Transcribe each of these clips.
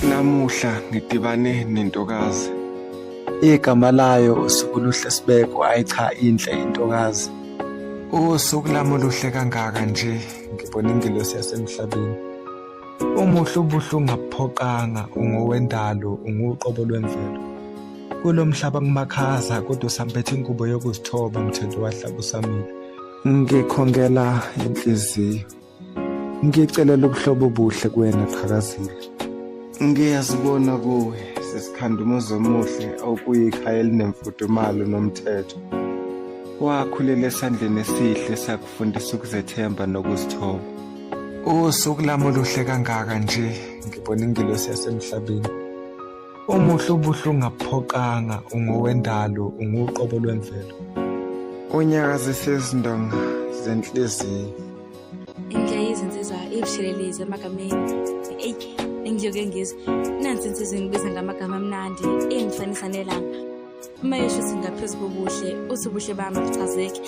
Namuhla ngidibane nentokazi. Igama layo uSukuluhle Sibeko, ayi cha inhle intokazi. Usuku lami oluhle kangaka nje, ngibona ingelosi yasemhlabeni. Umuhle ubuhle ungabuphoqanga, ungowendalo, unguqobo lwemvelo. Kulo mhlaba kumakhaza kodwa usambethe ingubo yokuzithoba mthetho wahlaba usamile. Ngikhongela inhliziyo. Ngicelela ubuhlobo obuhle kuwena qhakazile. Ngiyazibona kuwe sisikhanda umuzi omuhle okuyikhaya elinemfudumalo nomthetho. Wakhulela esandleni esihle sakufundisa ukuzethemba nokuzithoba. Usuku lami oluhle kangaka nje, ngibona ingelosi yasemhlabeni. Umuhle ubuhle ungabuphoqanga, ungowendalo, unguqobo lwemvelo. Unyakazise izindonga zenhliziyo. Inhle izinsizwa ibushelelezi emagameni. Eyi, engiyoke ngizwe. Nansi insizwa ingibiza ngamagama amnandi, ingifanisa nelanga. Uma esho ukuthi ngaphezu kobuhle, uthi ubuhle bami abuchazeki.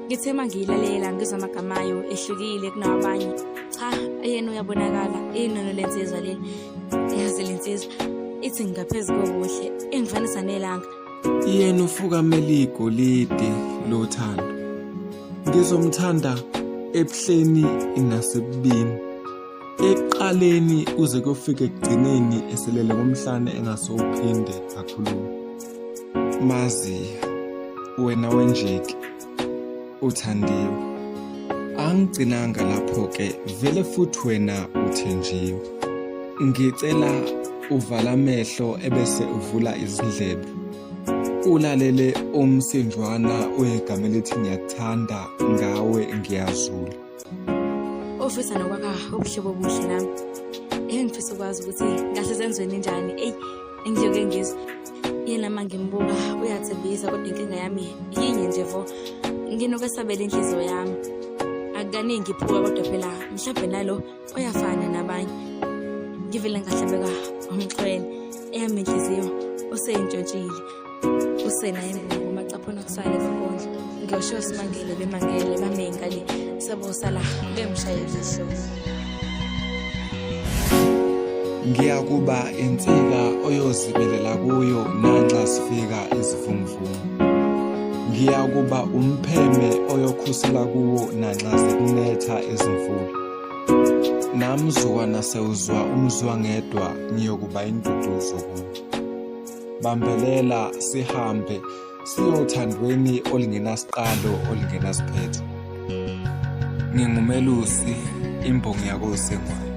Ngithe uma ngiyilalela ngizwa amagama ayo ehlukile kunawabanye. Cha, yena uyabonakala, inono lensizwa leli. Yazi le nsizwa ithi ngingaphezu kobuhle, ingifanisa nelanga. Yena ufukamela igolide lothando. Ngizomthanda ebuhleni nasebubini. Ekuqaleni kuze kuyofika ekugcineni eselele ngomhlane engasowuphinde akhulume. Mazi wena wenjeki uthandiwe. Angigcinanga lapho-ke vele futhi wena uthenjiwe. Ngicela uvala amehlo ebese uvula izindlebe. Ulalele umsinjwana oyegama elithi ngiyakuthanda ngawe ngiyazula. Ofisa nokwakha ubuhlobo obuhle nami. Engifisa ukwazi ukuthi ngase senzweni njani. Eyi, engiyoke ngizwe. Yena uma ngimbuka uyathembisa kodwa inkinga yami yinye nje vo. Nginokwesabela inhliziyo yami. Akukaningi iphuka kodwa phela mhlawumbe nalo uyafana nabanye. Ngivele ngahlabeka umxhwele. Eyami inhliziyo useyintshontshile. Usena imbongo macaphuna kusale kankondlo. Ngiyosho simangele bemangele bame ngale sebosala bemshayela ihlombe. Ngiyakuba insika oyozibelela kuyo nanxa sifika izivunguvungu. Ngiyakuba umpheme oyokhusela kuwo nanxa zikunetha izimvula. Namzukwana sewuzwa umzwangedwa ngiyokuba induduzo kuwe. Bambelela sihambe siyothandweni olungenasiqalo olungenasiphetho. Ngingumelusi imbongi yakosengwane.